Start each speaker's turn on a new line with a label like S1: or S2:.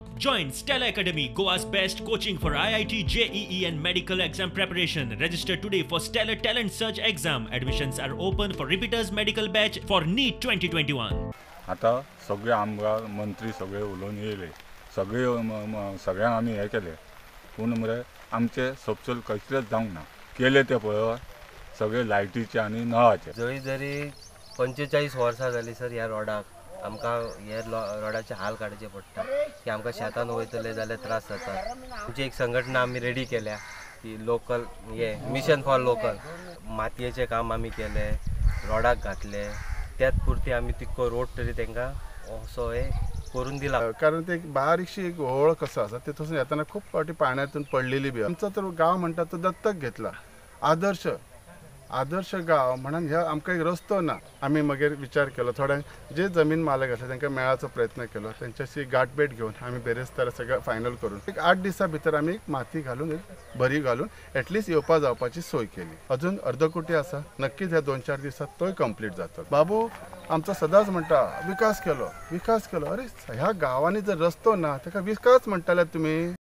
S1: Join Stella Academy, Goa's best coaching for IIT, JEE, and medical exam preparation. Register today for Stellar Talent Search exam. Admissions are open for repeaters medical batch for NEET 2021.
S2: आतां सगळे आमदार मंत्री सगळे उलोवन येयले, सगळे सगळ्यांक आमी हें केलें, पूण मरे आमचें सबसल कसलेंच जावंक ना. केलें तें पळय सगळे लायटीचे आनी नळाचे.
S3: जरी जरी 45 वर्सां जालीं सर ह्या रोडाक, आमकां हे रोडाचे हाल काडचे पडटा की आमकां शेतान वयतले जाल्यार त्रास जाता. आमची एक संघटना आमी रेडी केल्या की लोकल हे मिशन फॉर लोकल, मातयेचें काम आमी केलें, रोडाक घातले, त्याच पुरती आमी तितको रोड तरी तांकां असो हे करून दिला.
S4: कारण ते एक बारीकशी एक होळ कसो आसा, ते थंयसून येताना खूब फावटी पाण्यातून पडलेली बी. आमचो तर गांव म्हणटा तो दत्तक घेतला, आदर्श आदर्श गांव म्हणून ह्या आमकां एक रस्तो ना. आमी मागीर विचार केलो, थोड्यांक जे जमीन मालक आसले तांकां मेळाचो प्रयत्न केलो, तेंच्याशी गांठभेट घेवन आमी बेरेस्तारा सगळें फायनल करून एक 8 दिसां भितर आमी एक माती घालून एक भरी घालून एटलिस्ट येवपा जावपाची सोय केली. अजून अर्दकुटी आसा, नक्कीच ह्या 2-4 दिसांत तोय कंप्लीट जातलो. बाबू आमचो सदांच म्हणटा विकास केलो विकास केलो. अरे ह्या गांवांनी जर रस्तो ना ताका विकास म्हणटाले तुमी.